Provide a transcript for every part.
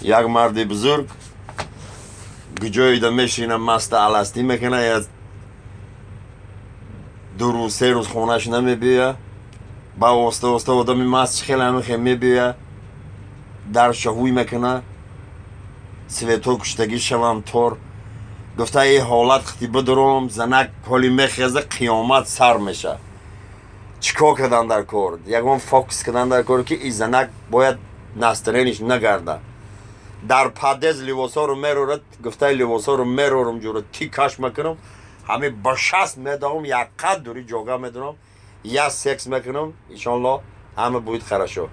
Як марди бузург ҷойда мешина, маста аластӣ мекуна, я 2 рӯз 3 рӯз хонаш намебиёя. Ба оста оста одами маст чӣ хеле ҳамихе мебиёя, дарша ҳуй мекуна, светҳо куштагӣ шавам тор. Гуфта, и ҳолат хити бидуром, занак ҳоли мехеза, қиёмат сар меша. Чӣ кор кардан дар кор? Ягон фокус кардан дар кор, ки и занак бояд настроение ш нагарда. Дар подъезд либосҳоро мерорад. Гуфтаи, либосҳоро мерорам, ҷура ти каш мекунам, ҳами ба шаст медавам, як қад дури ҷога медурам, я секс мекунам, иншоалло, ҳама будет хорошо.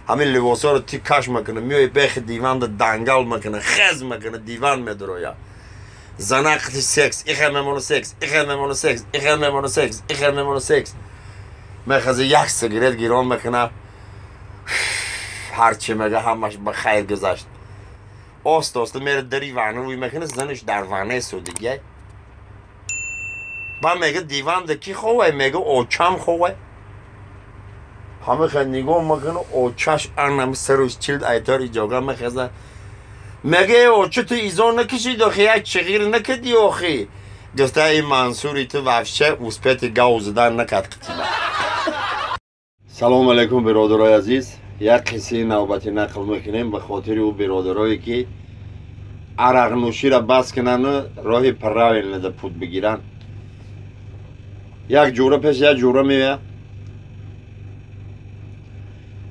Ҳамин либосҳоро ти каш мекунам, меои бехи диванда дангал мекуна, хез мекуна, диван медуроя. Занақти секс ихел мемона, секс ихел мемона, секс ихел мемона, секс ихел мемона, секс мехаза, як сигарет гирон мекуна, ҳарчи мега, ҳамаш ба хайр гузашт. Оста оста мере, дари ванна рӯй мекуна, занаш дар ваннаи судигия. Ба мега, диванда ки ховай? Мега, очам ховай. Ҳамаха нигоҳ мекуна, очаш анам саруш чилд айтори ҷога мехеза. Мега, оча, ту изо накишид охи, як чиғир накади охи? Гуфта, и Мансури ту вообще успети гав задан накард қитиба. Салому алайкум, биродарои азиз. Як қиссаи навбатӣ нақл мекунем ба хотири ӯ биродарое, ки арақнӯширо бас кунану роҳи правильно да пут бигиранд. Як ҷура пеш як ҷура меояд,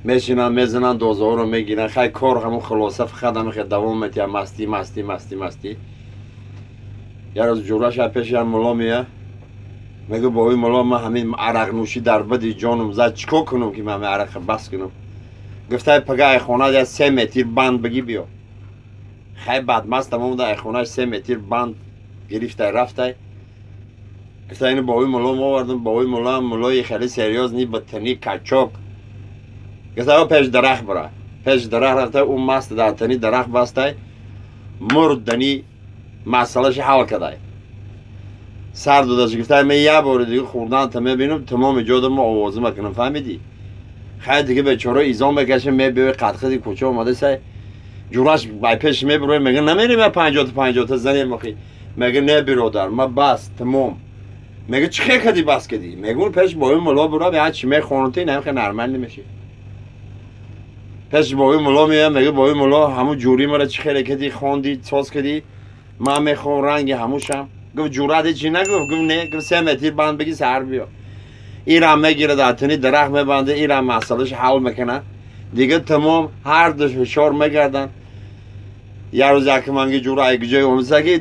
мешинанд, мезананд, дозаҳоро мегиранд. Хай, кор ҳамун, хулоса, фақат ҳамихе давом метиҳад: мастӣ, мастӣ, мастӣ, мастӣ. Як рӯз ҷураша пеш як мулло меояд, мегӯ, бобои мулло, ман ҳамин арақнӯшӣ дар бади ҷонум зад, чӣ кор кунам, ки ман ҳамин арақа бас кунам? Гуфтай, пага айхона я 3 метр банд бигӣ, биё. Хай, бадмаст тамом, айхонаш 3 метр банд гирифтай, рафтай. Гуфта, ину бобои мулло овардам. Бобои муллоам муллои хеле серьёзный, ба тани качок. Гуфта, пеш дарахт бара. Пеш дарахт рафта, ӯ маст дар тани дарахт бастай, мурд. Дани масъалаша ҳал кадай. Сар додаш, гуфта, мен як бори дига хурданта мебинам, тамоми ҷода мо овоза мекунам, фаҳмидӣ? Хай, дига бечора изо мекаша, мебиёи, қадқади кӯча омада сай, ҷураш бай пеш мебирои, мега, намерем, я панҷота панҷота занем охи? Мега, не, биродар, ма бас, тамом. Мега, чӣ хел кади бас кадӣ? Мегун, пеш бои мулло бура, я чӣ мехонути, намхе нормал намеши. Пеш бои мулло меоям, мега, бои мулло, ҳамун ҷури мара чӣ хеле кади, хонди, соз кадӣ, ман мехоҳам ранги ҳамушам. Гуфт, ҷуръате чӣ нагуфт? Гуфт, не. Гуфт, 3 метр банд бигӣ, саҳар биё. Ирам мегирад, дар тани дарахт мебанда, ирам масъалаш ҳал мекунад. Дига тамом, ҳар душ ҳушёр мегарданд. Як рӯз якманги ҷура айгиҷои омисаки.